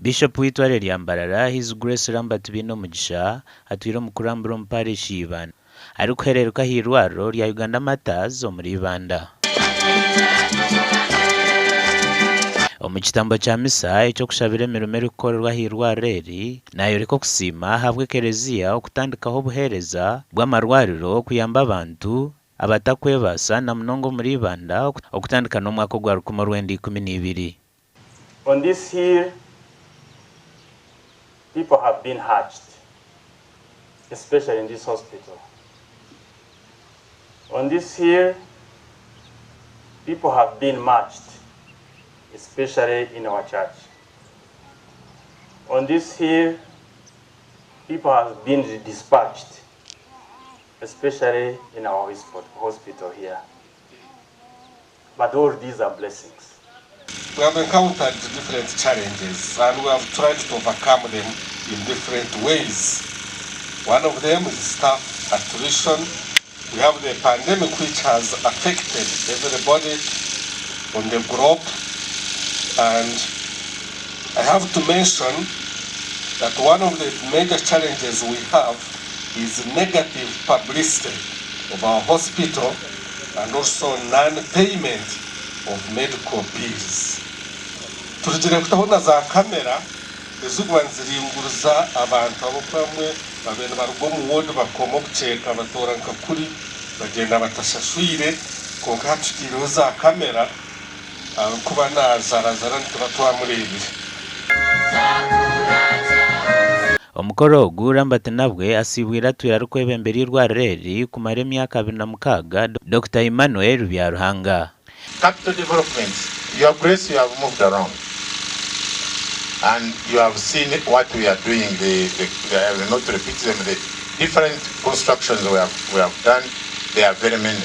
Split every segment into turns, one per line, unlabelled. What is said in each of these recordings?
Bishop w'eitware rya Mbarara, His Grace Lambert Bainomugisha atwire omu kurambura omu parish ya Ibanda arikuhereeruka ah'eirwariro rya Uganda Martyrs omuri Ibanda. Omu kitambo kya misa eky'okushabira emirimo erikukorerwa ah'eirwariro eri, nayoreka okusiima ahabw'ekereziya okutandikaho obuheereza bw'amarwariro kuyamba abantu abatakwebaasa na munonga omuri Ibanda okutandika n'omwaka ogwa 1912.
On this hill people have been hatched especially in this hospital. On this hill people have been matched especially in our church. On this hill people have been dispatched especially in our hospital here. But all these are blessings.
We have encountered different challenges and we have tried to overcome them in different ways. One of them is staff attrition. We have the pandemic which has affected everybody on the globe and I have to mention that one of the major challenges we have is negative publicity of our hospital and also non-payment of medical bills. Turugire kutaho na za kamera ezirikuba niziringuriza abantu ahabw'okuba abamwe babaire nibaruga omu ward bakoma obukyeka batoora nka kuri bagyenda batashashwire kwonka hati tutaireho za kamera arikuba nazarazara nituba twamureebire.
Omukoro ogu Lambert nabwe asiibwire atwire arikwebembera eirwariro eri kumara emyaka 26, Dokita Emmanuel Byaruhanga.
Capital developments, Your Grace you have moved around and you have seen what we are doing, the, the, the, I will not repeat them, the different constructions we have, we have done, they are very many.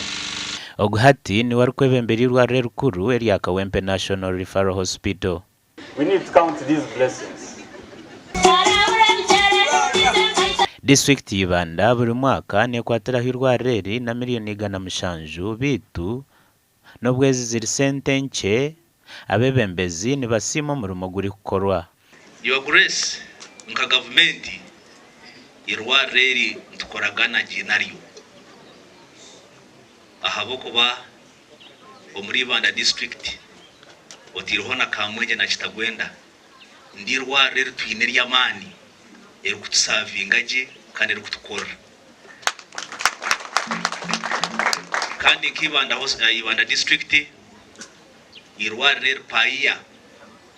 Ogu hati niwe arikwebembera eirwariro erikuru erya Kawempe National Referral Hospital.
We need to count these blessings.
Disiturikiti ya Ibanda buri mwaka nekwatiraho eirwariro eri na miriyoni 700 beitu n'obu ezi ziri sente nkye, abeebembezi nibasiima omurimo ogurikukorwa.
Your Grace, nka gavumenti eirwariro eri nitukoragana gye naryo ahabw'okuba omuri Ibanda district otaireho na Kamwengye na Kitagwenda niryo irwariro eri twine ery'amaani erikutusavinga gye kandi erikutukorera. Kandi nka Ibanda Ibanda district eirwariro eri Paia.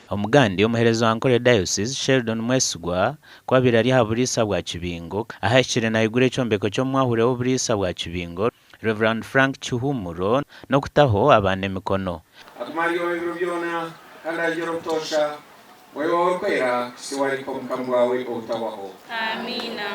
Omugandi omuheereza wa Ankole Diocese, Sheldon Mwesigwa, ku abaire ari aha buriisa bwa Kibingo, ahahikire naigura ekyombeko ky'omwahure w'oburiisa bwa Kibingo, Rev. Frank Kihumuro n'okutaho abaana emikono.
Aguma ari ow'ebiro byona, kandi aryora obutoosha, Mwoyo waawe Orikwera, kuhitsya obu arihika omu bukama bwawe obutahwaho.
Amiina.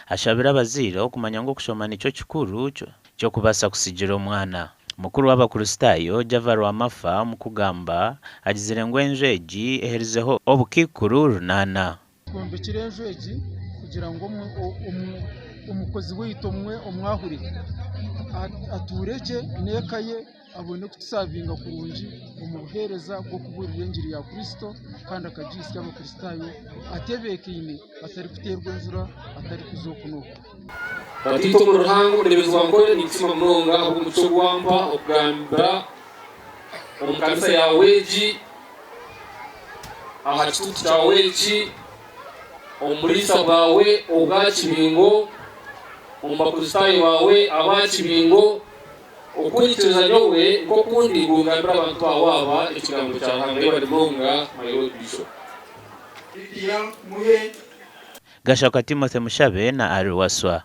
Ashabire abazaire okumanya ngu okushoma nikyo kikuru ky'okubaasa kutsigira omwana. Mukuru w'Abakristaayo, Java Rwamafa omu kugamba agizire ngu enju egi eherizeho obukaikuru runaana.
Twombekire enju egi kugira ngu omukozi waitu omwe omwahure atuure gye n'eka ye abone kutusavinga kurungi omu buheereza bw'okubuurira engiri ya Kristo kandi akagihitsya Abakristaayo atebeekaine atarikuteerwa enjura atarikuza oku n'oku.
Batiita omuri Ruhanga omureeberezi wa Nkore ninkusiima munonga ahabw'omugisha ogu wampa okugambira omu kanisa yaawe egi. Aha kituuti kyawe eki, omu buriisa bwawe obwa kibingo, omu Bakristaayo baawe aba kibingo, okunyikiriza nyowe nk'oku ndi ngu ngambire abantu baawe aba Ekigambo kya Ruhanga. Yebare munonga my Lord Bishop.
Gashakwa Timothy Mushabe na Arry Wasswa.